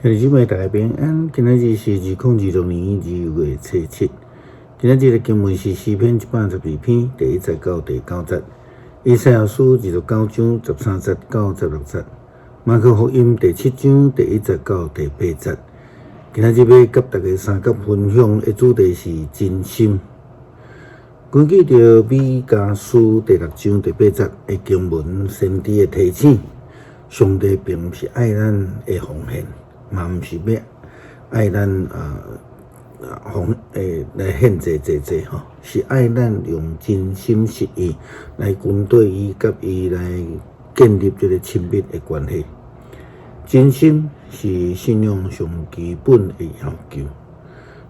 兄弟姊妹大家平安，今仔日是2026年2月初7。今仔日的經文是詩篇112篇第1節到第9節，以賽亞書29章13節到16節，馬可福音第七章第1節到第8節。今仔日欲佮大家相佮分享的主題是真心。根據著彌迦書第六章第八節的經文，先知的提醒，上帝並毋是愛咱的奉獻，嘛毋是欲愛咱啊奉欸來獻祭祭祭吼，是愛咱用真心實意來跟綴伊，佮伊來建立這个親密的關係。真心是信仰上基本的要求。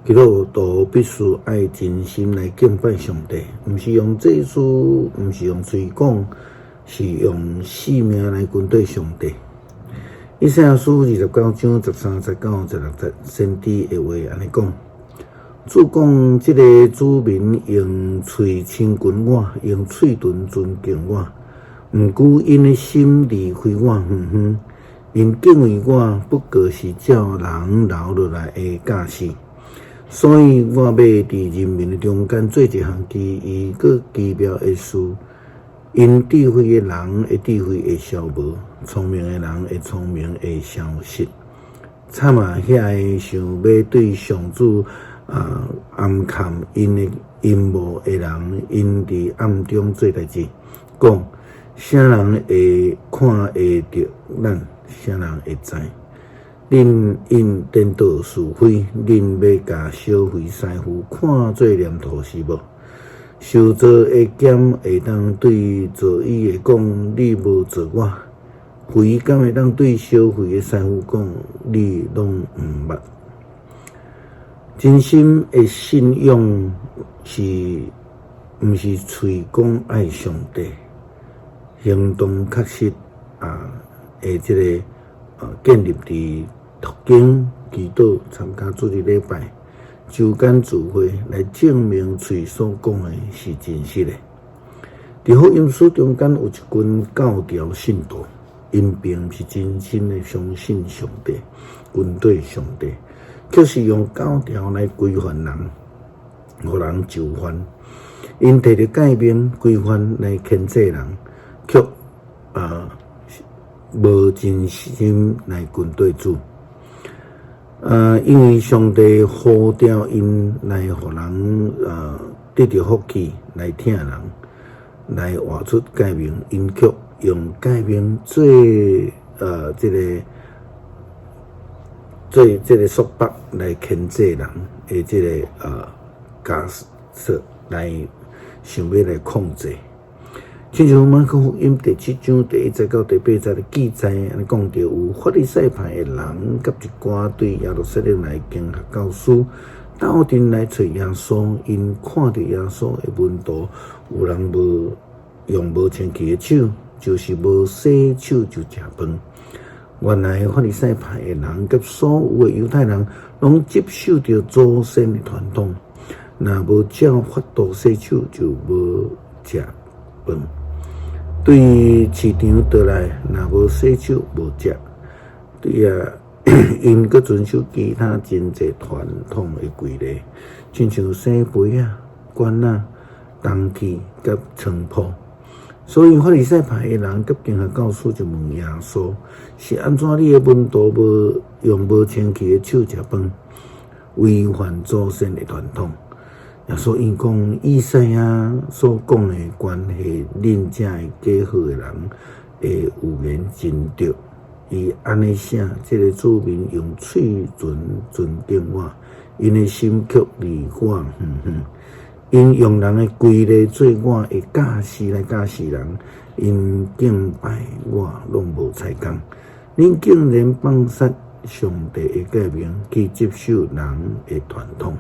基督徒必須愛真心來敬拜上帝，毋是用祭司，毋是用喙講，是用生命來跟綴上帝。以賽亞書29章13節到16節，先知的話按呢講：主講，這个子民用喙親近我，用喙唇尊敬我，毋過𪜶的心離開我遠遠，𪜶敬畏我，不過是照人留落來的教示。所以我欲佇人民的中間做一項奇異閣奇妙的事。𪜶智慧的人的智慧會消無，聰明的人的聰明會消失。慘啊！遐个想欲對上主啊暗崁𪜶的陰謀的人，𪜶佇暗中做代誌，講啥人會看會著咱？啥人會知？恁𪜶顛倒是非，恁欲共小肥師傅看做黏土是無？修造的劍會當對造伊的講：你無造我；肥敢會當對燒肥的師傅講：你攏毋捌。真心的信仰是毋是喙講愛上帝，行動確實啊，的這个建立佇讀經、祈禱、參加主日禮拜、周間聚會，來證明喙所講的是真實的。佇福音書中間有一群教條信徒，𪜶並毋是真心的相信上帝、跟綴上帝，卻是用教條來規範人，予人就範。𪜶提著誡命規範來牽制人，卻無真心來跟綴主。因為上帝呼召𪜶來予人得著福氣來疼人，來活出誡命，𪜶卻用誡命做這个束縛來牽制人的這个枷鎖來想欲來控制。親像馬可福音第七章第1節到第8節的記載，按呢講著有法利賽派的人，佮一寡對耶路撒冷來的經學教師，鬥陣來揣耶穌。𪜶看著耶穌的門徒有人無用無清氣的手，就是無洗手就食飯。原來法利賽派的人佮所有的猶太人，攏接受著祖先的傳統，若無照法度洗手，就無食飯。對市場倒來，若無洗手無食。對啊，𪜶閣遵守其他真濟傳統的規例，親像洗杯仔、罐仔、銅器佮床鋪。所以法利賽派的人佮經學教師就問耶穌：是按怎你的門徒無用無清氣的手食飯，違反祖先的傳統？耶穌應講，以賽亞所講的關係恁遮的假好的人的預言真對。伊按呢寫，這个子民用喙唇尊敬我，𪜶的心卻離我遠遠。𪜶用人的規例做我的教示來教示人，𪜶敬拜我攏無彩工。恁竟然放殺上帝的誡命，去接受人的傳統。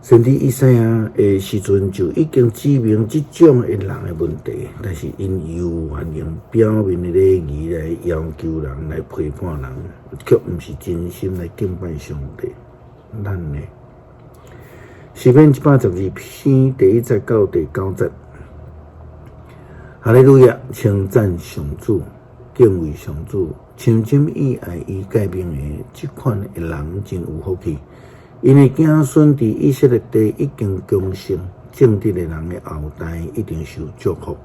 先知以賽亞的時陣就已經指明這種的人的問題，但是𪜶猶原用表面的禮儀來要求人，來批判人，卻毋是真心來敬拜上帝。咱呢？詩篇112篇第1節到第9節，哈利路亞，稱讚上主，敬畏上主，深深意愛伊誡命的這款的人真有福氣。𪜶的子孫佇以色列地一定強盛，正直的人的後代一定受祝福。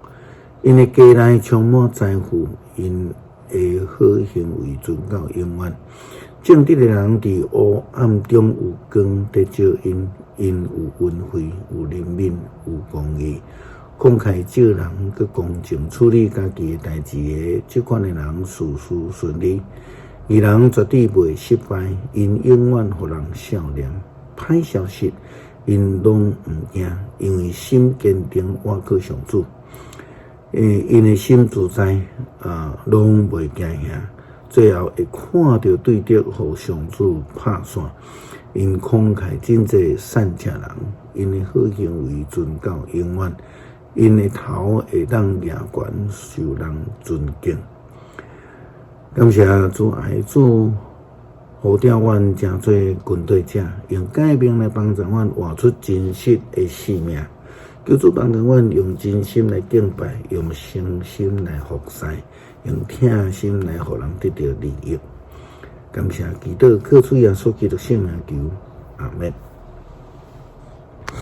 𪜶的家內充滿財富，𪜶的好行為存到永遠。正直的人佇黑暗中有光得照𪜶，𪜶有恩惠，有憐憫，有公義。慷慨借人，閣公正處理家己的代誌的，這款的人事事順利。義人絕對袂失敗，𪜶永遠予人笑臉。歹消息，𪜶攏毋驚，因為心堅定，倚靠上主。𪜶的心自在，啊，攏袂驚嚇。最後會看著對敵予上主拍散。𪜶慷慨賑濟善食人，𪜶的好行為存到永遠。𪜶的頭會當舉懸，受人尊敬。感謝主愛主，呼召阮成做跟隨者，用誡命來幫助阮活出真實的生命。求主幫助阮用真心來敬拜，用誠心來服侍，用疼心來予人得著利益。感謝基督，靠主耶穌基督聖名求，阿們。